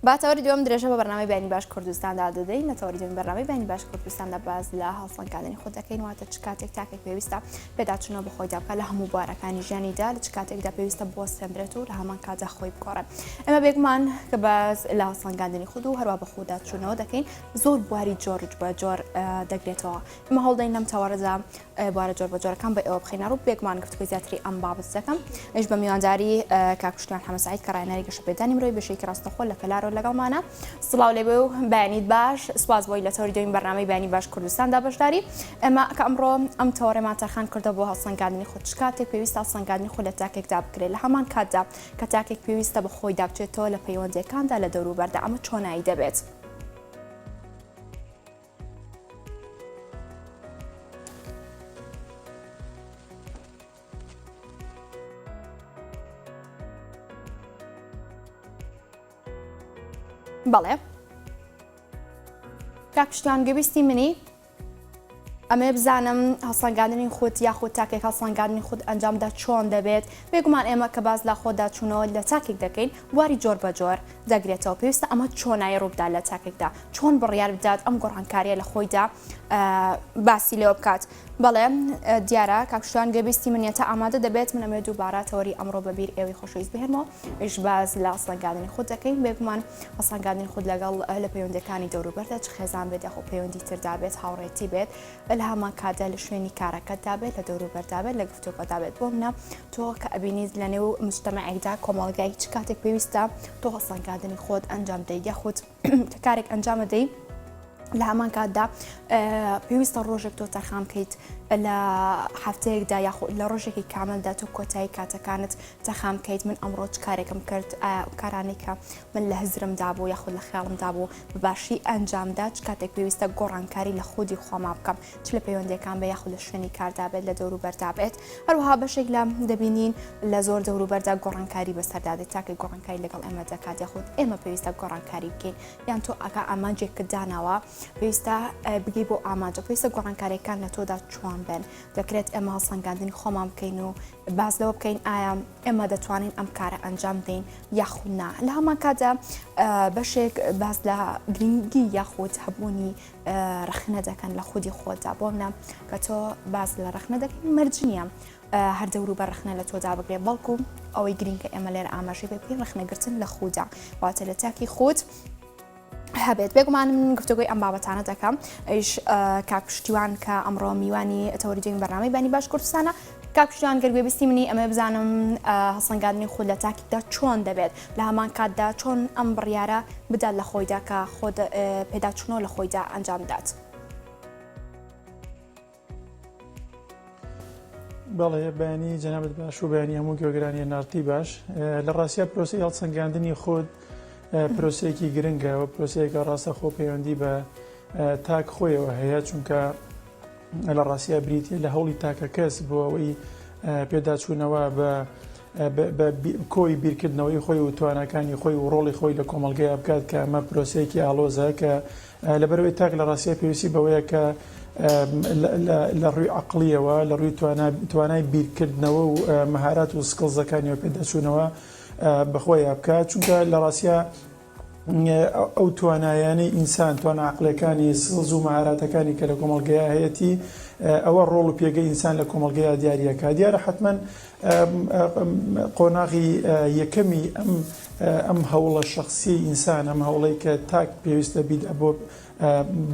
با تەوەری دووەم درێژە بە بەرنامەی بەیانی باش کوردستاندا دەدەین. لە تەوەری دووەمی بەرنامەی بەیانی باش کوردستاندا باس لە هەڵسەنگاندنی خود دەکەین، واتە چ کاتێک تاکێک پێویستە پێداچوونەوە بە خۆیدا بکات لە هەموو بوارەکانی ژیانیدا، لە چ کاتێکدا پێویستە بوەستێندرێت و لە هەمان کاتدا خۆی بگۆڕێت. ئێمە بێگومان کە باس لە هەڵسەنگاندنی خود و هەروا بە خۆدا چوونەوە دەکەین، زۆر بواری جۆر بە جۆر دەگرێتەوە. ئێمە هەوڵدەین لەم تەوەرەدا بوارە جۆربەجۆرەکان بە ئێوە بخەینە ڕوو، بێگومان گفتوگۆی زیاتری ئەم بابەتە دەکەم ئەویش بە میوانداری کاک پشتیوان حەمە سەعید کە ڕاهێنەری گەشەپێدانی مرۆیی بەشێکی ڕاستەخۆ لە کەلارەوە لەگەڵمانە. سڵاو لێبێ و بەیانیت باش، سوپاس بۆی لە تەوەری دووەمی بەرنامەی بەیانی باش کوردستاندا بەشداری. ئێمە کە ئەمڕۆ ئەم تەوەرەمان تەرخان کردەوە بۆ هەڵسەنگاندنی خود، چ کاتێک پێویستە هەڵسەنگاندنی خود لە تاکێکدا بکرێت، لە هەمان کاتدا کە تاکێک پێویستە بە خۆیدا بچێتەوە لە پەیوەندییەکاندا لە دەوروبەردا، ئەمە چۆنایی دەبێت؟ بەڵێ کاک پشتیوان گوێبیستی منی ئەمێ بزانم هەڵسەنگاندنی خود یاخود تاکێک هەڵسەنگاندنی خود ئەنجامدا چۆن دەبێت بێگومان ئێمە کە باس لە خۆدا چوونەوە لە تاکێک دەکەین بواری جۆر بە جۆر دەگرێتەوە پێویستە ئەمە چۆنایی ڕووبدات لە تاکێکدا چۆن بڕیار بدات ئەم گۆڕانکاریە لە خۆیدا باسی لێوە بکات بەڵێ دیارە کاک شوان گوێبیستی منیەتە ئامادە دەبێت من ئەمێ دووبارە تەوەری ئەمڕۆ بەبیر ئێوەی خۆشەویست بهێنمەوە ئیش باس لە هەڵسەنگاندنی خود دەکەین بێگومان هەڵسەنگاندنی خود لەگەڵ لە پەیوەندەکانی دەوروبەردا چ خێزان بێت یاخۆ پەیوەندی تردا بێت هاوڕێتی بێت لە هەمان کاتدا لە شوێنی کارەکەتدا بێت لە دەوروبەردا بێت لە گفتوگۆدا بێت بۆ منە تۆ کە ئەبینیت لە نێو مجتەمەعێکدا کۆمەڵگای چ کاتێک پێویستە تۆ هەڵسەنگاندنی خۆت ئەنجام دەیت یاخود کە کارێک ئەنجامە دەی لە هەمان کاتدا پێویستە ڕۆژێک تۆ تەرخان بکەیت لە هەفتەیەکدا یاخود لە ڕۆژێکی کاملدا تۆ کۆتایی کاتەکانت تەرخان بکەیت من ئەمڕۆ چ کارێکم کرد ئایا ئەو کارانەی کە من لە هزرمدا بوو یاخود لە خەیاڵمدا بوو بە باشی ئەنجامدا چ کاتێک پێویستە گۆڕانکاری لە خودی خۆما بکەم چ لە پەیوەندیەکان بێ یاخود لە شوێنی کاردا بێت لە دەوروبەردا بێت هەروەها بەشێک لە دەبینین لە زۆر دەوروبەردا گۆڕانکاری بەسەردا دێت تاکە گۆڕانکاری لەگەڵ ئێمە دەکات یاخود ئێمە پێویستە گۆڕانکاری بکەین یان تۆ ئەکا ئامانجێکت داناوە پێویستە بگەی بۆ ئامانجە پێویستە گۆڕانکاریەکان لە تۆدا چۆن بن دەکرێت ئێمە هەڵسەنگاندنی خۆمان بکەین و باس لەوە بکەین ئایا ئێمە دەتوانین ئەم کارە ئەنجام بدەین یاخود نا لە هەمان کاتدا بەشێک باس لە گرنگی یاخود هەبوونی ڕەخنە دەکەن لە خودی خۆتدا بۆ منە کە تۆ باس لە ڕەخنە دەکەین مەرج نییە هەر دەوروبەر ڕەخنە لە تۆدا بگرێت بەڵکو ئەوەی گرنگە ئێمە لێرە ئاماژەی پێ بکەین ڕەخنەگرتن لە خودا واتە لە تاکی خود هەبێت بێگومان من گفتوگۆی ئەم بابەتانە دەکەم ئەویش کاک پشتیوان کە ئەمڕۆ میوانی تەوەری دووەمی بەرنامەی بانی باش کوردستانە کاک پشتیوان گەر گوێبیستی منی ئەمە بزانم هەڵسەنگاندنی خود لە تاکیکدا چۆن دەبێت لە هەمان کاتدا چۆن ئەم بڕیارە بدات لە خۆیدا کە خۆد پێداچوونەوە لە خۆیدا ئەنجام بدات. بەڵێ بەیانی جەنابت باش و بەیانی هەموو گوێگرانی NRT باش لە ڕاستیا پرۆسەی هەڵسەنگاندنی خود پرۆسەیەکی گرنگە و پرۆسەیەکە ڕاستەخۆ پەیوەندی بە تاک خۆیەوە هەیە چونکە لە ڕاستیا بریتە لە هەوڵی تاکە کەس بۆ ئەوەی پێداچوونەوە بە بە کۆی بیرکردنەوەی خۆی و تواناکانی خۆی و ڕۆڵی خۆی لە کۆمەڵگەیا بکات کە ئەمە پرۆسەیەکی ئاڵۆزە کە لەبەرئەوەی تاک لە ڕاستیا پێویستی بەوەیە کە لە ڕووی عەقڵیەوە لە ڕووی توانای بیرکردنەوە و مەهارات و skills ەکانیەوە پێداچوونەوە بەخۆیا بکات چونکە لە ڕاستیا ئەو توانایانەی ئینسان، توانا عەقڵیەکانی، skills و مەهاراتەکانی کە لە کۆمەڵگەیا هەیەتی، ئەوە ڕۆڵ و پێگەی ئینسان لە کۆمەڵگەیا دیاری ئەکا. دیارە حەتمەن قۆناغی یەکەمی ئەم ئەم هەوڵە شەخسیەی ئینسان، ئەم هەوڵەی کە تاک پێویستە بیدا بۆ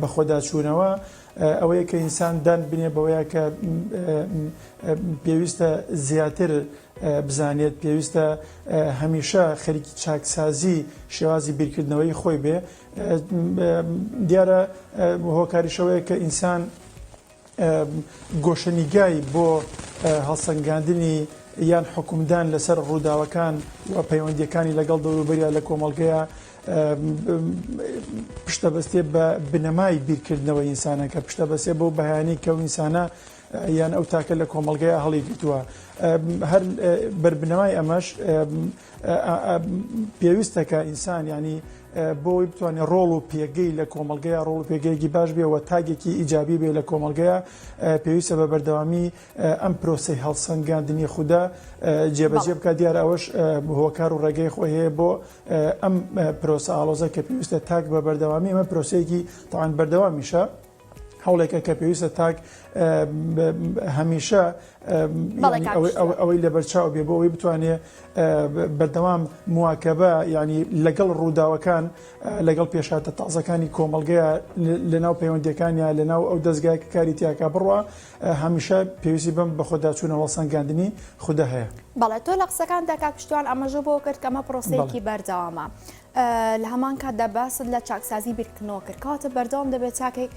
بەخۆداچوونەوە، ئەوەیە کە ئینسان دان بنێ بەوەیا کە پێویستە زیاتر بزانێت، پێویستە هەمیشە خەریکی چاکسازی شێوازی بیرکردنەوەی خۆی بێ. دیارە هۆکاریش ئەوەیە کە ئینسان گۆشەنیگای بۆ هەڵسەنگاندنی یان حوکمدان لەسەر ڕووداوەکان و پەیوەندییەکانی لەگەڵ دەوروبەریا لە کۆمەڵگەیا پشتەبەستێ بە بنەمای بیرکردنەوەی ئینسانەکە، پشتەبەستێ بەو بەهایانەی کە ئەو ئینسانە. یان ئەو تاکە لە کۆمەڵگەیا هەڵیگرتووە. هەر بەربنەمای ئەمەش پێویستە کە ئینسان یانی بۆ ئەوەی بتوانێت ڕۆڵ و پێگەی لە کۆمەڵگەیا ڕۆڵ و پێگەیەکی باش بێ و تاگێکی ئیجابی بێ لە کۆمەڵگەیا پێویستە بە بەردەوامی ئەم پرۆسەی هەڵسەنگاندنی خودە جێبەجێ بکات دیارە ئەوەش هۆکار و ڕێگەی خۆی هەیە بۆ ئەم پرۆسە ئاڵۆزە کە پێویستە تاک بە بەردەوامی ئەمە پرۆسەیەکی تاوان بەردەوامیشە هەوڵێکە کە پێویستە تاک هەمیشە ئەوەی لەبەرچاو بێ بۆ ئەوەی بتوانێ بەردەوام مواکەبە ینی لەگەڵ ڕووداوەکان لەگەڵ پێشاتە تازەکانی کۆمەلگەیە لەناو پەیوەندەکانیا لەناو ئەو دەستگای کە کاری تیاکە بڕە هەمیشە پێویستی بەم بەخۆداچوونەوە سەنگاندنی خودە هەیە. بەڵێ تۆ لە قسەکاندا کاک پشتیوان ئاماژە بەوە کرد کە ئەمە پرۆسەیەکی بەردەوامە. لە هەمان کاتدا باست لە چاکسازی بیرکردنەوە کرد کەواتە بەردەوام دەبێت تاکێک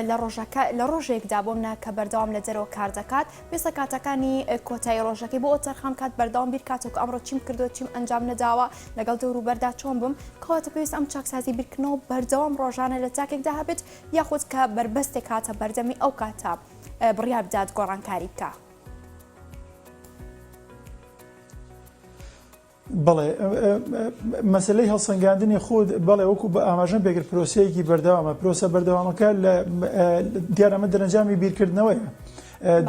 لە ڕۆژەکە لە ڕۆژێکدا بۆ منە کە بەردەوام لە دەرەوە کار دەکات پێسە کاتەکانی کۆتایی ڕۆژەکەی بۆ ئەو تەرخان کات بەردەوام بیر کاتەوە کە ئەمڕۆ چیم کردووە چیم ئەنجام نەداوە لەگەڵ دەوروبەردا چۆن بم کەواتە پێویست ئەم چاکسازی بیرکردنەوە بەردەوام ڕۆژانە لە تاکێکدا هەبێت یاخود کە بەربەستێک هاتە بەردەمی ئەو کاتە بڕیار بدات گۆڕانکاری بکا. بەڵێ مەسلەی هەڵسەنگاندنی خود بەڵێ وەکو بە ئاماژەم پێکرد پرۆسەیەکی بەردەوامە پرۆسە بەردەوامەکە لە دیار ئەمە دەرەنجامی بیرکردنەوەیە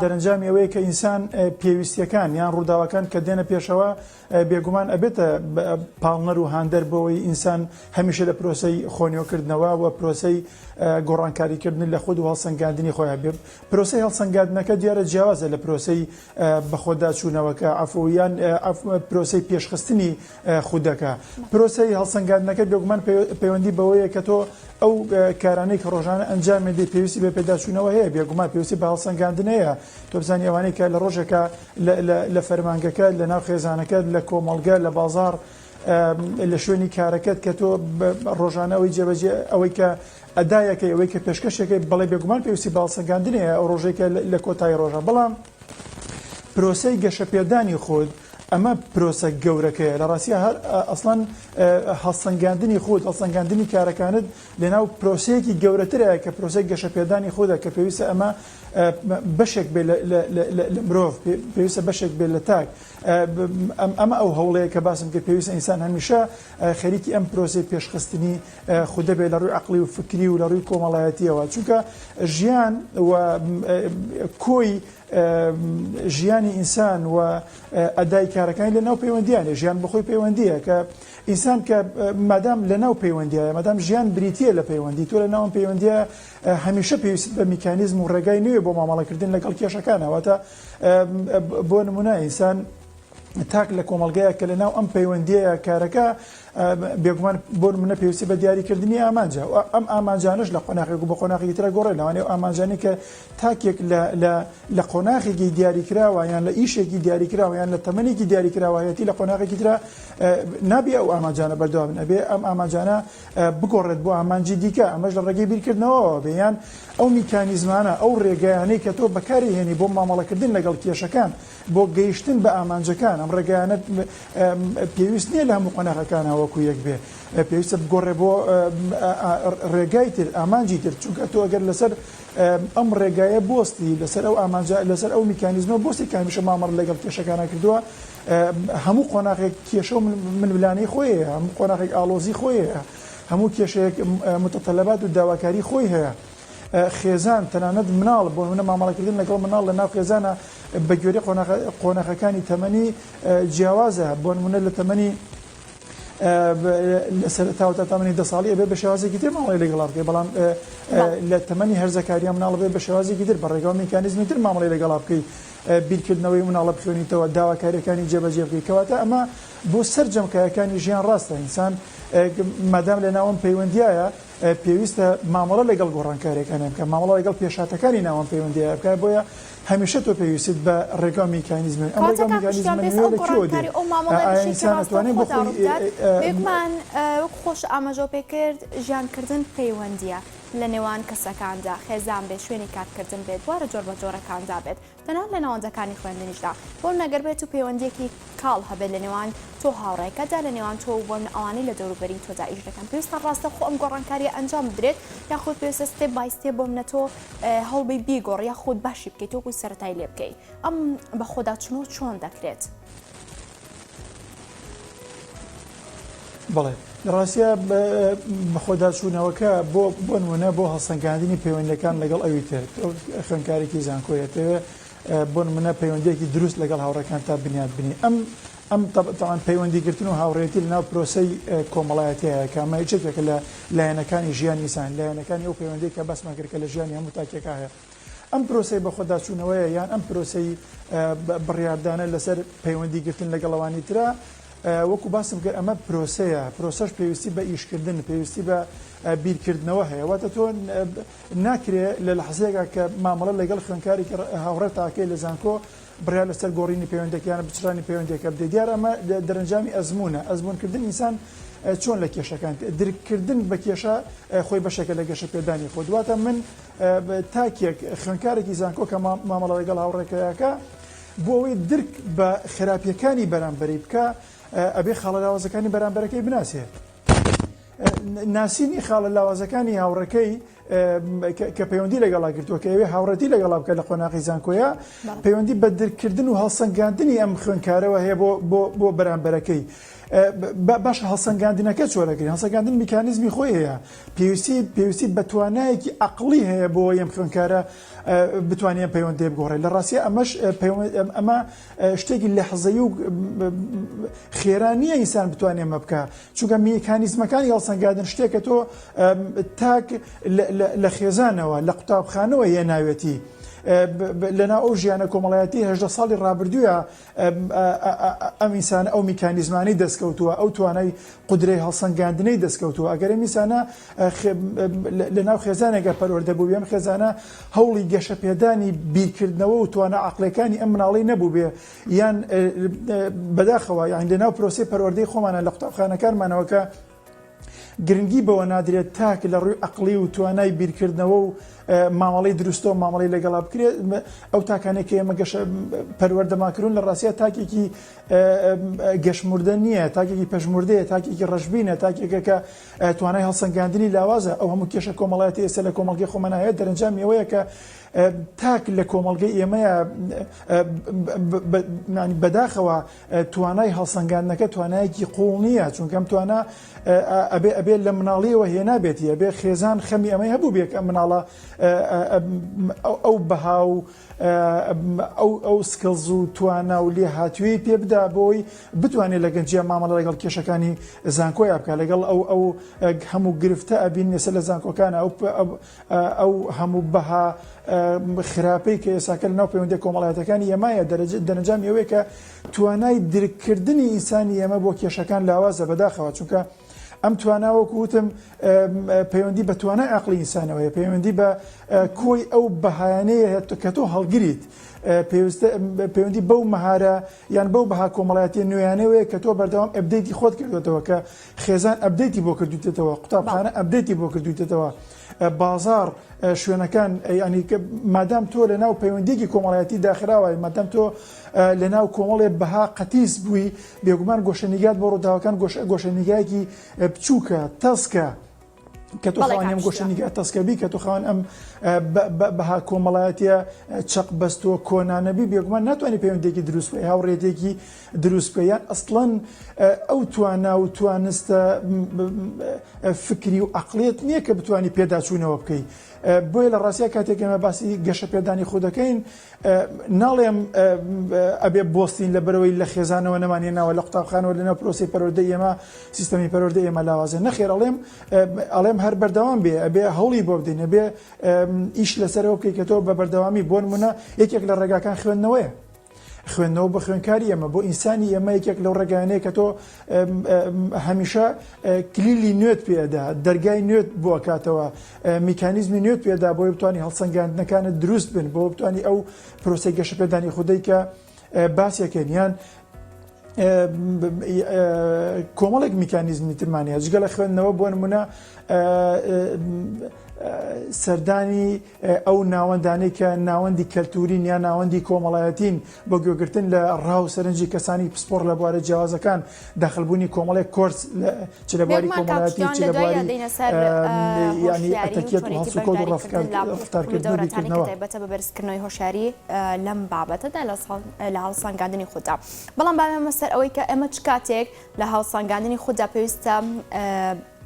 دەرەنجامی ئەوەیە کە ئینسان پێویستیەکان یان ڕووداوەکان کە دێنە پێشەوە بێگومان ئەبێتە پاڵنەر و هاندەر بۆ ئەوەی ئینسان هەمیشە لە پرۆسەی خۆنوێکردنەوە و پرۆسەی گۆڕانکاریکردن لە خود و هەڵسەنگاندنی خۆیان بێ. پرۆسەی هەڵسەنگاندنەکە دیارە جیاوازە لە پرۆسەی بەخۆداچوونەوەکە، عەفو، یان پرۆسەی پێشخستنی خودەکە. پرۆسەی هەڵسەنگاندنەکە بێگومان پەیوەندی بەوەیە کە تۆ ئەو کارانەی کە ڕۆژانە ئەنجامی دەی پێویستی بە پێداچوونەوە هەیە، بێگومان پێویستی بە هەڵسەنگاندن هەیە. تۆ بزانی ئەوانەی کە لە ڕۆژێکا لە فەرمانگەکەت، لە ناو خێزانەکەت، لە کۆمەڵگە، لە بازاڕ، لە شوێنی کارەکەت کە تۆ ڕۆژانە ئەوەی جێبەجێ ئەوەی کە ئەدایەکەی ئەوەی کە پێشکەشەکەی بەڵێ بێگومان پێویستی بە هەڵسەنگاندن هەیە ئەو ڕۆژەی کە لە کۆتایی ڕۆژە بەڵام پرۆسەی گەشەپێدانی خود ئەمە پرۆسە گەورەکەیە لە ڕاستیا هەر ئەسڵەن هەڵسەنگاندنی خود هەڵسەنگاندنی کارەکانت لەناو پرۆسەیەکی گەورەترە کە پرۆسەی گەشەپێدانی خودە کە پێویستە ئەمە بەشێک بێ لە مرۆڤ پێویستە بەشێک بێ لە تاک ئەمە ئەو هەوڵەیە کە باسم کرد پێویستە ئینسان هەمیشە خەریکی ئەم پرۆسەی پێشخستنی خودە بێ لە ڕووی عەقڵی و فکری و لە ڕووی کۆمەڵایەتیەوە چونکە ژیان و کۆی ژیانی ئینسان و ئەدای کارەکانی لە ناو پەیوەندیانە ژیان بەخۆی پەیوەندیە کە ئینسان کە مادام لە ناو پەیوەندیایە مادام ژیان بریتیە لە پەیوەندی تۆ لە ناوم پەیوەندیە هەمیشە پێویست بە میکانیزم و ڕێگای نوێ بۆ مامەڵەکردن لەگەڵ کێشەکانە واتە بۆ نمونە ئینسان تاک لە کۆمەڵگەیە کە لە ناو ئەم پەیوەندیەیە کارەکە بێگومان بۆ نمونە پێویستی بە دیاریکردنی ئامانجە و ئەم ئامانجانەش لە قۆناغێک و بە قۆناغێکی ترە گۆڕێ لەوانەیە ئەو ئامانجانەی کە تاکێک لە لە لە قۆناغێکی دیاریکراوە یان لە ئیشێکی دیاریکراوە یان لە تەمەنێکی دیاریکراوە هەیەتی لە قۆناغێکی ترا نابێ ئەو ئامانجانە بەردەوام بن ئەبێ ئەم ئامانجانە بگۆڕێت بۆ ئامانجی دیکە ئەمەش لە ڕێگەی بیرکردنەوەوە بێ یان ئەو میکانیزمانە ئەو ڕێگایانەی کە تۆ بەکاری هێنی بۆ مامەڵەکردن لەگەڵ کێشەکان بۆ گەیشتن بە ئامانجەکان، ئەم ڕێگایانە پێویست نییە لە هەموو قۆناغەکانا وەکو یەک بێ، پێویستە بگۆڕێ بۆ ڕێگای تر، ئامانجی تر، چونکە تۆ ئەگەر لەسەر ئەم ڕێگایە بوەستی، لەسەر ئەو ئامانجە، لەسەر ئەو میکانیزمە بوەستی کە هەمیشە مامەڵەت لەگەڵ کێشەکانا کردووە، هەموو قۆناغێک کێشە و ململانێی خۆی هەیە، هەموو قۆناغێک ئاڵۆزی خۆی هەیە، هەموو کێشەیەک متطلبات و داواکاری خۆی هەیە. خێزان، تەنانەت مناڵ، بۆ نمونە مامەڵەکردن لەگەڵ مناڵ لە ناو خێزانە بە گوێرەی قۆناغەکانی تەمەنی جیاوازە، بۆ نمونە لە تەمەنی لە سەرەتاوە تا تەمەنی دە ساڵی ئەبێ بە شێوازێکی تر مامەڵەی لەگەڵا بکەی، بەڵام لە تەمەنی هەرزەکاریە مناڵ بێ بە شێوازێکی تر بە ڕێگا و میکانیزمی تر مامەڵەی لەگەڵا بکەی، بیرکردنەوەی مناڵە بخوێنیتەوە، داواکاریەکانی جێبەجێ بکەی، کەواتە ئەمە بۆ سەرجەم کایەکانی ژیان ڕاستە، ئینسان مادام لە ناو ئەم پەیوەندیایە پێویستە مامەڵە لەگەڵ گۆڕانکارییەکانیان بکات، مامەڵە لەگەڵ پێشهاتەکانی ناو ئەم پەیوەندییە بکات، بۆیە هەمیشە تۆ پێویستت بە ڕێگا و میکانیزمە، ئەم کەواتە ڕێگا و کاک پشتیوان میکانیزمە پێویستە نوێیە ئەو لە کوێوە دێ؟ گۆڕانکاری و ئەو مامەڵەیە بە ئایا شێوەیەکی ئینسان ئەتوانێت ڕاستەوخۆدا بۆ خۆی ڕووبدات؟ بێگومان وەک خۆش ئاماژەو پێکرد ژیانکردن پەیوەندییە. لە نێوان کەسەکاندا، خێزان بێت، شوێنی کارکردن بێت، بوارە جۆربەجۆرەکاندا بێت، تەنانەت لە ناوەندەکانی خوێندنیشدا. بۆ نمونە گەر بێت و پەیوەندییەکی کاڵ هەبێت لە نێوان تۆ و هاوڕێکەتدا، لە نێوان تۆ و بۆ نمونە ئەوانەی لە دەوروبەری تۆدا ئیش دەکەن، پێویستە ڕاستەوخۆ ئەم گۆڕانکارییە ئەنجام بدرێت یاخود پێویستە step by step بۆ نمونە تۆ هەوڵبەی بیگۆڕی یاخود باشی بکەیت وەکو سەرەتای لێ بکەی. ئەم بەخۆداچوونەوە چۆن دەکرێت؟ بەڵێ لە ڕاستیا بەخۆداچوونەوەکە بۆ بۆ نمونە بۆ هەڵسەنگاندنی پەیوەندەکان لەگەڵ ئەوی تر تۆ خوێندکارێکی زانکۆیە تەوێ بۆ نمونە پەیوەندیەکی دروست لەگەڵ هاوڕێکان تا بنیات بنی ئەم ئەم تەوان پەیوەندی گرتن و هاوڕێتی لەناو پرۆسەی کۆمەڵایەتی هەیە کە ئەمە یەکێکە لە لایەنەکانی ژیانی ئینسان لایەنەکانی ئەو پەیوەندی کە باسمان کرد کە لە ژیانی هەموو تاکێکا هەیە ئەم پرۆسەی بەخۆداچوونەوەیە یان ئەم پرۆسەی بڕیاردانە لەسەر پەیوەندی گرتن لەگەڵ ئەوانی ترە، وەکو باسم کرد ئەمە پرۆسەیە، پرۆسەش پێویستی بە ئیشکردن، پێویستی بە بیرکردنەوە هەیە، واتە تۆ ناکرێ لە لەحزەیەکا کە مامەڵە لەگەڵ خوێندکارێکی هاوڕێ تاکەی لە زانکۆ بڕیار لەسەر گۆڕینی پەیوەندەکە یان بچڕانی پەیوەندیەکە بدەیت، دیارە ئەمە دەرەنجامی ئەزموونە، ئەزموونکردن ئینسان چۆن لە کێشەکان درککردن بە کێشە خۆی بەشێکە لە گەشەپێدانی خۆت، واتە من تاکێک خوێندکارێکی زانکۆ کە مامەڵە لەگەڵ هاوڕێکەیەکە بۆ ئەوەی درک بە خراپیەکانی بەرامبەری بکە ئەبێ خاڵە لاوازەکانی بەرامبەرەکەی بناسێ. ناسینی خاڵە لاوازەکانی هاوڕەکەی کە پەیوەندی لەگەڵا گرتووە کە ئەوێ هاوڕێتی لەگەڵا بکە لە قۆناغی زانکۆیە پەیوەندی بە درکردن و هەڵسەنگاندنی ئەم خوێندکارەوە هەیە بۆ بۆ بۆ بەرامبەرەکەی باشە هەڵسەنگاندنەکە چۆرەگرین هەڵسەنگاندن میکانیزمی خۆی هەیە پێویستی پێویستی بە توانایەکی عەقڵی هەیە بۆ ئەوەی ئەم خوێندکارە بتوانێت ئەم پەیوەندییە بگۆڕێت. لە ڕاستیا ئەمەش ئەمە شتێکی لەحزەیی و خێرا نییە ئینسان بتوانێت ئەمە بکا، چونکە میکانیزمەکانی هەڵسەنگاندن شتێکە تۆ تاک لە خێزانەوە لە قوتابخانەوە هێناوێتی. لەناو ئەو ژیانە کۆمەڵایەتی 18 ساڵی ڕابردووە ئەم ئینسانە ئەو میکانیزمانەی دەستکەوتووە، ئەو توانای قودرەی هەڵسەنگاندنەی دەستکەوتووە، ئەگەر ئەم ئینسانە لەناو خێزانێکا پەروەردە بووبێ، ئەم خێزانە هەوڵی گەشەپێدانی بیرکردنەوە و توانا عەقڵیەکانی ئەم مناڵەی نەبووبێ، یان بەداخەوە یان لەناو پرۆسەی پەروەردەی خۆمانە لە قوتابخانەکانمانەوە کە گرنگی بەوە نادرێت تاک لە ڕووی ئەقڵی و توانای بیرکردنەوە و مامەڵەی دروستەوە مامەڵەی لەگەڵا بکرێت ئەو تاکانێک کە ئێمە گەشە پەروەردەمان کردوون لە ڕاستیا تاکێکی گەشموردە نییە تاکێکی پەژموردەیە تاکێکی ڕەشبینە تاکێکە کە توانای هەڵسەنگاندنی لاوازە ئەو هەموو کێشە کۆمەڵایەتی ئێستا لە کۆمەڵگەی خۆمان هەیە دەرەنجامی ئەوەیە کە تاک لە کۆمەڵگەی ئێمەیە بەداخەوە توانای هەڵسەنگاندنەکە توانایەکی قوڵ نییە، چونکە ئەم توانا ئەبێ ئەبێ لە مناڵیەوە هێنابێتی، ئەبێ خێزان خەمی ئەمەی هەبوو بێ کە ئەم مناڵە ئەو بەها و ئەو ئەو skills و توانا و لێهاتوویەی پێ بدا بۆی بتوانێت لە گەنجیا مامەڵە لەگەڵ کێشەکانی زانکۆیا بکات، لەگەڵ ئەو ئەو هەموو گرفتە ئەبین ئێستا لە زانکۆکانە ئەو ئەو هەموو بەها خراپەی کە ئێساکە لەناو پەیوەندیە کۆمەڵایەتەکانی ئێمایە دەرەنجامی ئەوەیە کە توانای درککردنی ئینسانی ئێمە بۆ کێشەکان لاوازە بەداخەوە چونکە ئەم توانا وەکو وتم پەیوەندی بە توانای عقلی ئینسانەوەیە پەیوەندی بە کۆی ئەو بەهایانەیە کە تۆ هەڵگریت پێویستە پەیوەندی بەو مەهارە یان بەو بەها کۆمەڵایەتیە نوێیانەوەیە کە تۆ بەردەوام update ی خۆت کردوێتەوە کە خێزان update ی بۆ کردویتەوە قوتابخانە update ی بۆ کردویتەوە بازاڕ، شوێنەکان، یانی مادام تۆ لە ناو پەیوەندیەکی کۆمەڵایەتی داخراوای، مادام تۆ لە ناو کۆمەڵێ بەها قەتیس بووی، بێگومان گۆشەنیگات بۆ ڕووداوەکان گۆشەنیگایەکی بچووکە، تەسکە. کە تۆ خاوەنی ئەم گۆشەنیگا تەسکە بی، کە تۆ خاوەن ئەم بەها کۆمەڵایەتیە چەق بەستووە کۆنانە بی، بێگومان ناتوانانی پەیوەندیەکی دروست بکەی، هاوڕێیەتیەکی دروست بکەی، یان ئەسڵەن ئەو توانا و توانستە فکری و عەقڵیەت نییە کە بتوانی پێداچوونەوە بکەی. بۆیە لە ڕاستیا کاتێک ئێمە باسی گەشەپێدانی خۆ دەکەین، ناڵێم ئەبێ بوەستین لەبەرئەوەی لە خێزانەوە نەمانهێناوە، لە قوتابخانەوە لەناو پرۆسەی پەروەردەی ئێمە سیستەمی پەروەردەی ئێمە لاوازە. نەخێر ئەڵێم ئەڵێم هەر بەردەوام بێ، ئەبێ هەوڵی بۆ بدەین، ئەبێ ئیش لەسەرەوە بکەی کە تۆ بە بەردەوامی بۆ نمونە یەکێک لە ڕێگاکان خوێندنەوەیە. خوێندنەوە بۆ خوێندکاری ئێمە، بۆ ئینسانی ئێمە یەکێک لەو ڕێگایانەیە کە تۆ هەمیشە کلیلی نوێت پێ ئەدا، دەرگای نوێت بۆ ئەکاتەوە، میکانیزمی نوێت پێ ئەدا بۆی بتوانی هەڵسەنگاندنەکانت دروست بن، بۆ بتوانی ئەو پرۆسەی گەشەپێدانی خودەی کە باسیەکەین یان کۆمەڵێک میکانیزمی ترمان هەیە جگە لە خوێندنەوە بۆ نمونە. سەردانی ئەو ناوەندانەی کە ناوەندی کەلتورین یا ناوەندی کۆمەڵایەتین بۆ گوێگرتن لە ڕا و سەرنجی کەسانی پسپۆڕ لە بوارە جیاوازەکان، داخلبوونی کۆمەڵێک کۆرس چ لە بواری بێگومان کاک کۆمەڵایەتی پشتیوان چ لە لە دواییدا بواری دێینە سەر یانی هۆشیاری و ئەتەکیەت و چۆنێتی هەڵسوکەوت و بەشداریکردن لە ڕەفتارکردن و دەورەتانی کە بیرکردنەوە. تایبەتە بە بەرزکردنەوەی هۆشیاری لەم بابەتەدا لە هەڵسەنگاندنی خوددا. بەڵام با بێمە سەر ئەوەی کە ئێمە چ کاتێک لە هەڵسەنگاندنی خوددا پێویستە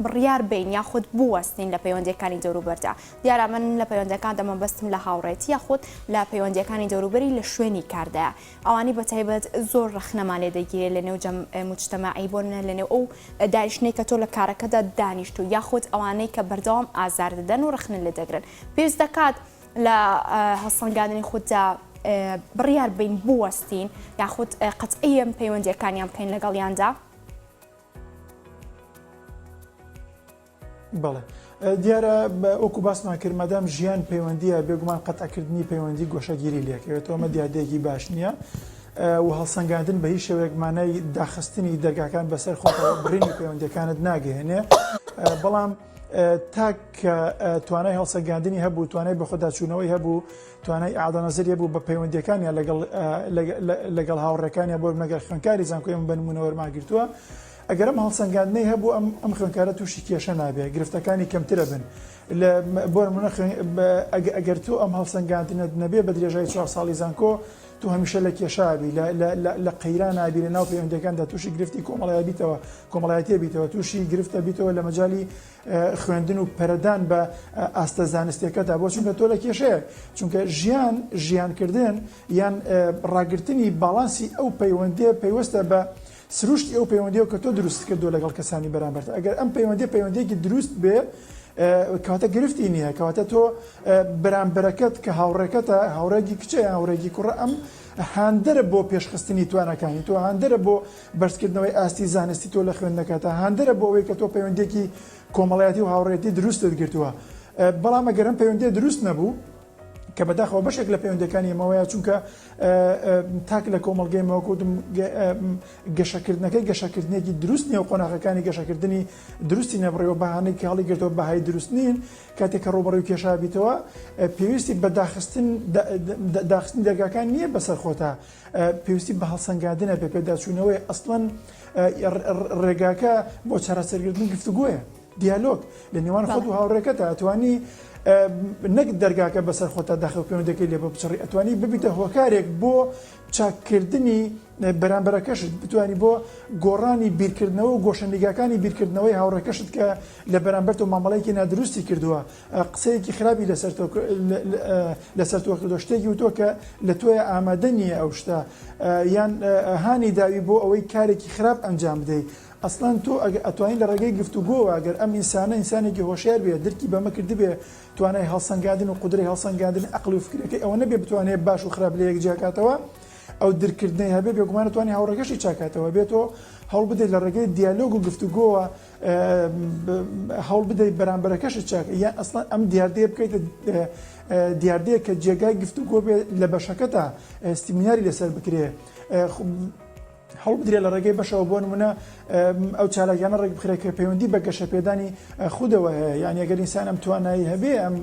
بڕیار بەین یاخود بوەستین لە پەیوەندیەکانی دەوروبەردا. دیارە من لە پەیوەندیەکاندا مەبەستم لە هاوڕێتی یاخود لە پەیوەندیەکانی دەوروبەری لە شوێنی کاردایە. ئەوانی بە تایبەت زۆر ڕەخنەمان لێ دەگیرێت لە نێو جەم موجتەمەعی بۆ نمونە لە نێو ئەو دانیشتنەی کە تۆ لە کارەکەدا دانیشتووی یاخود ئەوانەی کە بەردەوام ئازار دەدەن و ڕەخنە لێ دەگرن. پێویست دەکات لە هەڵسەنگاندنی خوددا بڕیار بەین بوەستین یاخود قەتعیەن پەیوەندیەکانیان بکەین لەگەڵیاندا. بەڵێ دیارە وەکو باسمان کرد مادام ژیان پەیوەندیە بێگومان قەتعکردنی پەیوەندی گۆشەگیری لێکەوێتەوە ئەمە دیاردەیەکی باش نییە و هەڵسەنگاندن بە هیچ شێوەیەک مانای داخستنی دەرگاکان بەسەر خۆتەوە بڕینی پەیوەندیەکانت ناگەیەنێ بەڵام تاک کە توانای هەڵسەنگاندنی هەبوو توانای بەخۆداچوونەوەی هەبوو توانای ئیعادە نەزەری هەبوو بە پەیوەندیەکانیان لەگەڵ لەگەڵ هاوڕێکانیان بۆ مەگەر خوێندکاری زانکۆی ئێمە بە نموونە وەرمان گرتووە ئەگەر ئەم هەڵسەنگاندنەی هەبوو ئەم ئەم خوێندکارە تووشی کێشە نابێ گرفتەکانی کەمترە بن لە بۆ نموونە ئەگەر تۆ ئەم هەڵسەنگاندنەت نەبێ بە درێژای چوار ساڵی زانکۆ تۆ هەمیشە لە کێشابی لە قەیران نابی لە ناو پەیوەندەکاندا تووشی گرفتی کۆمەڵایە بیتەوە کۆمەڵایەتیە بیتەوە تووشی گرفتە بیتەوە لە مەجای خوێندن و پەرەدان بە ئاستە زانستیەکەتا بۆ چونکە تۆ لە کێشەیە چونکە ژیان ژیانکردن یان ڕاگرتنی باڵانسی ئەو پەیوەندیە پەیوەستە بە سروشتی ئەو پەیوەندیەوە کە تۆ دروست کردو لەگەڵ کەسانی بەرامبەرت ئەگەر ئەم پەیوەندی پەیوەندیەکی دروست بێ کەواتە گرفتی نییە کەواتە تۆ بەرامبەرەکەت کە هاوڕێکەتە هاوڕێکی کچە یان هاوڕێکی کوڕە ئەم هاندەرە بۆ پێشخستنی توانەکانی تۆ هاندەرە بۆ بەرزکردنەوەی ئاستی زانستی تۆ لە خوێندنەکەتا هاندەرە بۆ ئەوەی کە تۆ پەیوەندیەکی کۆمەڵایەتی و هاوڕێیەتی دروستت گرتووە بەڵام ئەگەر ئەم پەیوەندیە دروست نەبوو کە بەداخەوە بەشێک لە پەیوەندەکانی ئێمەوەیە چونکە تاک لە کۆمەڵگەی مەوەکوتم گەشەکردنەکەی گەشەکردنێکی دروست نیە و قۆناغەکانی گەشەکردنی دروستی نەبڕیەوە بەهانەی کە هەڵی گرتەوە بەهای دروست نین کاتێک کە ڕووبەڕووی کێشە بیتەوە پێویستی بە داخستن داخستنی دەرگاکان نییە بەسەر خۆتا پێویستی بە هەڵسەنگاندنە بە پێداچوونەوەی ئەسڵەن ڕێگاکە بۆ چارەسەرکردنی گفتوگۆیە دیالۆگ لە نێوان خۆت و هاوڕێکەتە ئەتوانی نەک دەرگاکە بەسەر خۆتا داخل پەیوەندەکەی لێ بپچڕی ئەتوانی ببیتە هۆکارێک بۆ چاککردنی بەرامبەرەکەشت بتوانی بۆ گۆڕانی بیرکردنەوە و گۆشەنیگاکانی بیرکردنەوەی هاوڕێکەشت کە لە بەرامبەر تۆ مامەڵەیەکی نادروستی کردووە قسەیەکی خراپی لەسەر تۆ لەسەر تۆ کردووە شتێکی وتووە کە لە تۆیا ئامادە نییە ئەو شتە یان هانی داوی بۆ ئەوەی کارێکی خراپ ئەنجام بدەی ئەسڵەن تۆ ئەگەر ئەتوانی لە ڕێگەی گفتوگۆوە ئەگەر ئەم ئینسانە ئینسانێکی هۆشیار بێ درکی بەمە کردبێ توانای هەڵسەنگاندن و قودرەی هەڵسەنگاندن ئەقڵی و فکرەکەی ئەوە نەبێ بتوانێ باش و خراپ لە یەک جیاکاتەوە ئەو درککردنەی هەبێ بێگومان ئەتوانی هاوڕێکەشی چاکاتەوە بێ تۆ هەوڵ بدەیت لە ڕێگەی دیالۆگ و گفتوگۆوە هەوڵ بدەیت بەرامبەرەکەشت چاک یان ئەسڵەن ئەم دیاردەیە بکەیتە دیاردەیە کە جێگای گفتوگۆ بێ لە بەشەکەتا سیمیناری لەسەر بکرێ هەوڵ بدرێت لە ڕێگەی بەشەوە بۆ نمونە ئەو چالاکیانە ڕێک بخرێت کە پەیوەندی بە گەشەپێدانی خودەوە هەیە یان ئەگەر ئینسان ئەم توانایی هەبێ ئەم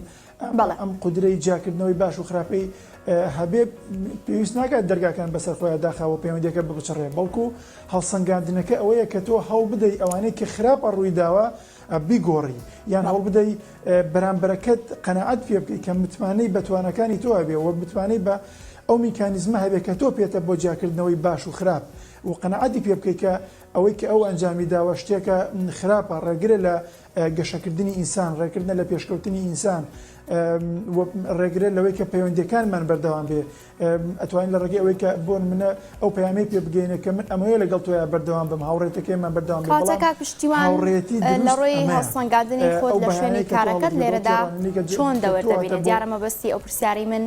ئەم قودرەی جیاکردنەوەی باش و خراپەی هەبێ پێویست ناکات دەرگاکان بەسەر خۆیان داخاوە پەیوەندیەکە ببچڕێ بەڵکو هەڵسەنگاندنەکە ئەوەیە کە تۆ هەوڵ بدەی ئەوانەی کە خراپە ڕووی داوە بیگۆڕی یان هەوڵ بدەی بەرامبەرەکەت قەناعەت پێ بکەی کە متمانەی بە توانەکانی تۆ هەبێ و متمانەی بە ئەو میکانیزمە هەبێ کە تۆ پێتە بۆ جیاکردنەوەی باش و خراپ و قەناعەتی پێ بکەی کە ئەوەی کە ئەو ئەنجامی داوە شتێکە خراپە ڕێگرە لە گەشەکردنی ئینسان، ڕێکردنە لە پێشکەوتنی ئینسان و ڕێگرە لەوەی کە پەیوەندیەکانمان بەردەوام بێ ئەتوانین لە ڕێگەی ئەوەی کە بۆ نمونە ئەو پەیامەی پێ بگەینە کە من ئەمەوێ لەگەڵ تۆیا بەردەوام بم هاوڕێتەکەیمان بەردەوام بێ کەواتە بەڵام کاک پشتیوان هاوڕێتی لە دروست ڕووی ئەمەیە هەڵسەنگاندنی خۆت ئەو لە شوێنی بەهانەی کە تۆ کارەکەت هەڵگرتووە لێرەدا تێڕوانینی کە چۆن کە دەور تۆ هاتە دەبینێت بۆ دیارە مەبەستی ئەو پرسیارەی من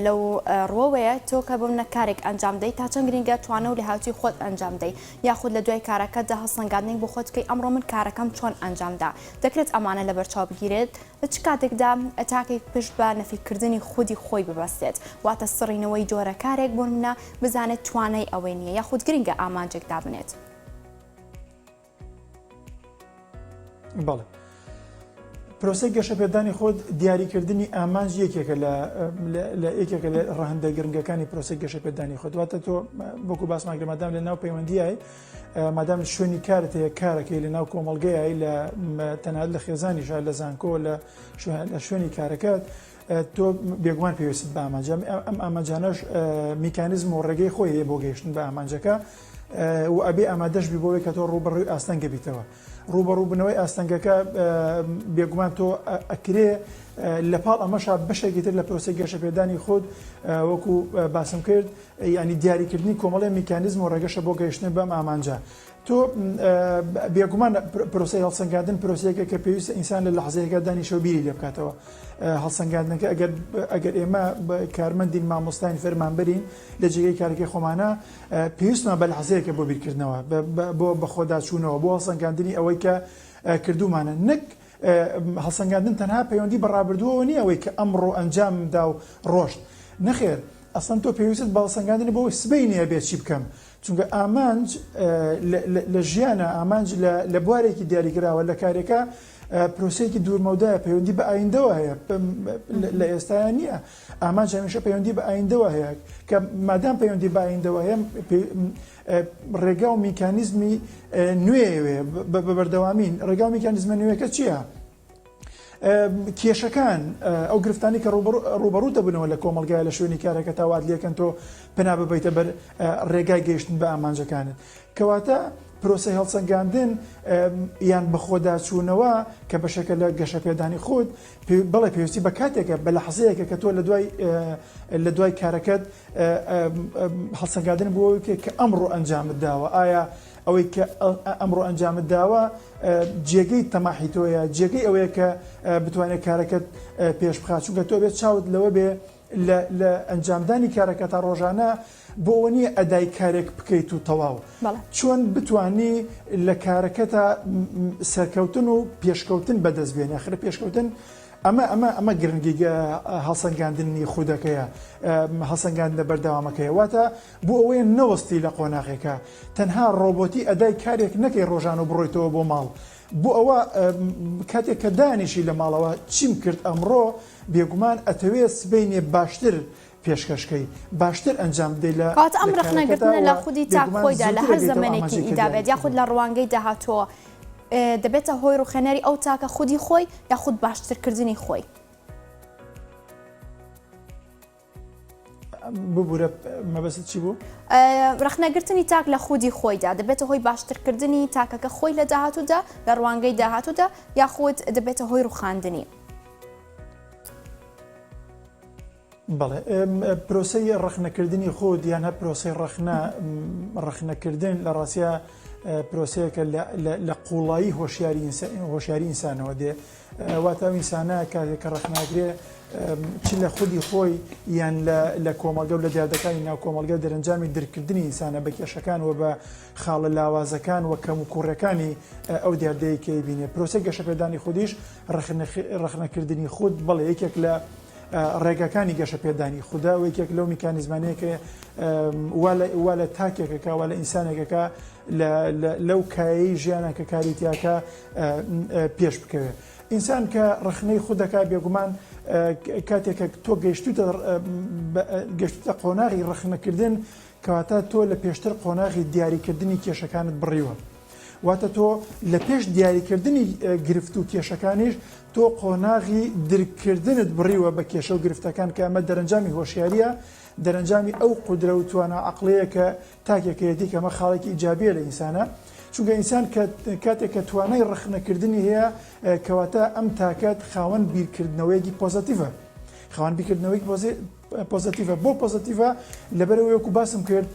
لەو ڕووەوەیە تۆ کە بۆ منە کارێک ئەنجام دەی تا چەند گرنگە توانە و لێهاتووی خۆت ئەنجام دەی یاخود لە دوای کارەکەتدا هەڵسەنگاندنێک بۆ خۆت بکەی ئەمڕۆ من کارەکەم چۆن ئەنجام دا دەکرێت ئەمانە لەبەرچاو بگیرێت لە چ کاتێکدا تاکێک پشت بە نەفیکردنی خودی خۆی ببەستێت واتە سڕینەوەی جۆرە کارێک بۆ نمونە بزانێت توانای ئەوەی نییە یاخود گرنگە ئامانجێک دابنێت. بەڵێ. پرۆسەی گەشەپێدانی خۆت دیاریکردنی ئامانج یەکێکە لە لە یەکێکە لە ڕەهەندە گرنگەکانی پرۆسەی گەشەپێدانی خۆت واتە تۆ وەکو باسمان کرد مادام لە ناو پەیوەندیای مادام شوێنی کارت هەیە کارەکەی لە ناو کۆمەڵگەیای لە تەنانەت لە خێزانیشا لە زانکۆ لە لە شوێنی کارەکەت تۆ بێگومان پێویستت بە ئامانجە ئەم ئامانجانەش میکانیزم و ڕێگەی خۆی هەیە بۆ گەیشتن بە ئامانجەکە و ئەبێ ئامادەش بی بۆ ئەوەی کە تۆ ڕووبەڕووی ئاستەنگە بیتەوە. ڕووبەڕووبوونەوەی ئاستەنگەکە بێگومان تۆ ئەکرێ لە پاڵ ئەمەشا بەشێکی تر لە پرۆسەی گەشەپێدانی خود وەکو باسم کرد یعنی دیاریکردنی کۆمەڵی میکانیزم و ڕێگەشە بۆ گەیشتن بەم ئامانجە تۆ بێگومان پرۆسەی هەڵسەنگاندن پرۆسەیەکە کە پێویستە ئینسان لە لەحزەیەکە دانیشە و بیری لێ بکاتەوە هەڵسەنگاندنەکە ئەگەر ئەگەر ئێمە کارمەندین مامۆستاین فەرمانبەرین لە جێگەی کارەکەی خۆمانە پێویستمان بە لەحزەیەکە بۆ بیرکردنەوە، بۆ بەخۆداچوونەوە، بۆ هەڵسەنگاندنی ئەوەی کە کردوومانە. نەک هەڵسەنگاندن تەنها پەیوەندی بە ڕابردووەوە نییە، ئەوەی کە ئەمڕۆ ئەنجامم دا و ڕۆشت. نەخێر، ئەسڵەن تۆ پێویستت بە هەڵسەنگاندنە بۆ ئەوەی سبەینێ ئەبێ چی بکەم. چونکە ئامانج لە ژیانا، ئامانج لە بوارێکی دیاریکراوە، لە کارێکا پرۆسەیەکی دوورمەودایە، پەیوەندی بە ئایندەوە هەیە، لە ئێستایا نییە. ئامانج هەمیشە پەیوەندی بە ئایندەوە هەیە کە مادام پەیوەندی بە ئایندەوە هەیە ڕێگا و میکانیزمی نوێ بە بەردەوامین ڕێگا و میکانیزمە نوێەکە چییە؟ کێشەکان ئەو گرفتانی کە ڕوبەڕوو دەبنەوە لە کۆمەلگای لە شوێنی کارەکە تا وات لێکەن تۆ پەنا ببیتە بەر ڕێگای گەیشتن بە ئامانجەکانت کەواتە پرۆسەی هەڵسەنگاندن یان بەخۆداچوونەوە کە بەشێکە لە گەشەپێدانی خود بەڵێ پێویستی بە کاتێکە بە لەحزەیەکە کە تۆ لە دوای لە دوای کارەکەت هەڵسەنگاندن بۆ ئەوەی کە ئەمڕۆ ئەنجامت داوە ئایا ئەوەی کە ئەمڕۆ ئەنجامت داوە جێگەی تەماحی تۆیە جێگەی ئەوەیە کە بتوانێت کارەکەت پێش بخات چونکە تۆ بێت چاوت لەوە بێ لە ئەنجامدانی کارەکەتا ڕۆژانە بۆ ئەوە نییە ئەدای کارێک بکەیت و تەواو. چۆن بتوانی لە کارەکەتا سەرکەوتن و پێشکەوتن بەدەست بێنی ئاخر پێشکەوتن ئەمە ئەمە ئەمە گرنگی هەڵسەنگاندنی خودەکەیە هەڵسەنگاندنە بەردەوامەکەیە واتە بۆ ئەوەیە نەوەستی لە قۆناغێکە تەنها ڕۆبۆتی ئەدای کارێک نەکەی ڕۆژان و بڕۆیتەوە بۆ ماڵ بۆ ئەوە کاتێک کە دانیشی لە ماڵەوە چیم کرد ئەمڕۆ بێگومان ئەتەوێ سبەینێ باشتر پێشکەش کەی باشتر ئەنجام بدەی لە کەواتە ئەم لە کارەکەتا ڕەخنەگرتنە و لە خودی تاک بێگومان خۆیدا لە زووتر هەر ئەگەیتە ئەو زەمەنێکی ئامانجەی کە ئیدا بێت دیاریت یاخود کردووە. لە ڕوانگەی داهاتووەوە دەبێتە هۆی ڕوخێنەری ئەو تاکە خودی خۆی یاخود باشترکردنی خۆی؟ ببورە مەبەستت چی بوو؟ ڕەخنەگرتنی تاک لە خودی خۆیدا دەبێتە هۆی باشترکردنی تاکەکە خۆی لە داهاتوودا لە ڕوانگەی داهاتوودا یاخود دەبێتە هۆی ڕوخاندنی؟ بەڵێ پرۆسەی ڕەخنەکردنی خود یان هەر پرۆسەی ڕەخنە ڕەخنەکردن لە ڕاستیا پرۆسەیەکە لە قوڵایی هۆشیاری هۆشیاری ئینسانەوە دێ واتە ئەو ئینسانە کاتێک کە ڕەخناگرێ چ لە خودی خۆی یان لە کۆمەڵگە و لە دیاردەکانی ناو کۆمەڵگە دەرەنجامی درکردنی ئینسانە بە کێشەکان و بە خاڵە لاوازەکان و کەم و کوڕەکانی ئەو دیاردەیە کە بینێ پرۆسەی گەشەپێدانی خودیش ڕەخنەکردنی خود بەڵێ یەکێک لە ڕێگاکانی گەشەپێدانی خودە و یەکێک لەو میکانیزمانەیە کە وا لە تاکێکەکە وا لە ئینسانێکەکە لەو کایەی ژیانە کە کاری تیاکە پێش بکەوێت. ئینسان کە ڕەخنەی خود دەکات بێگومان کاتێک کە تۆ گەیشتوتە گەشتوتە قۆناغی ڕەخنەکردن کەواتە تۆ لە پێشتر قۆناغی دیاریکردنی کێشەکانت بڕیوە. واتە تۆ لە پێش دیاریکردنی گرفت و کێشەکانیش تۆ قۆناغی درککردنت بڕیوە بە کێشە و گرفتەکان کە ئەمە دەرەنجامی هۆشیارییە، دەرەنجامی ئەو قودرە و توانا عەقڵییە کە تاکێکەیەتی کە ئەمە خاڵێکی ئیجابییە لە ئینسانە چونکە ئینسان کە کاتێک کە توانای ڕەخنەکردنی هەیە کەواتە ئەم تاکەت خاوەن بیرکردنەوەیەکی پۆزەتیڤە خاوەن بیرکردنەوەیەکی پۆزەتیڤە بۆ پۆزەتیڤە لەبەرئەوەی وەکو باسم کرد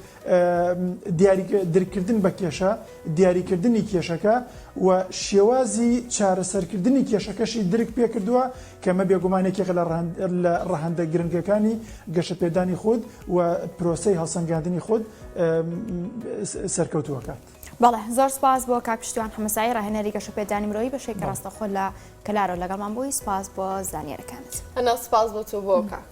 درککردن بە کێشە دیاریکردنی کێشەکە و شێوازی چارەسەرکردنی کێشەکەشی درک پێکردووە کە ئەمە بێگومان یەکێکە لە ڕەهەندە گرنگەکانی گەشەپێدانی خود و پرۆسەی هەڵسەنگاندنی خود سەرکەوتووەکات. بەڵێ زۆر سپاس بۆ کاک پشتیوان حەمەسایی ڕاهێنەری گەشەپێدانی مرۆیی بەشێکی ڕاستەوخۆ لە کەلارەوە لەگەڵمان بووی سپاس بۆ زانیارەکانت. ئەنا سپاس بۆ تۆ بۆ کاک.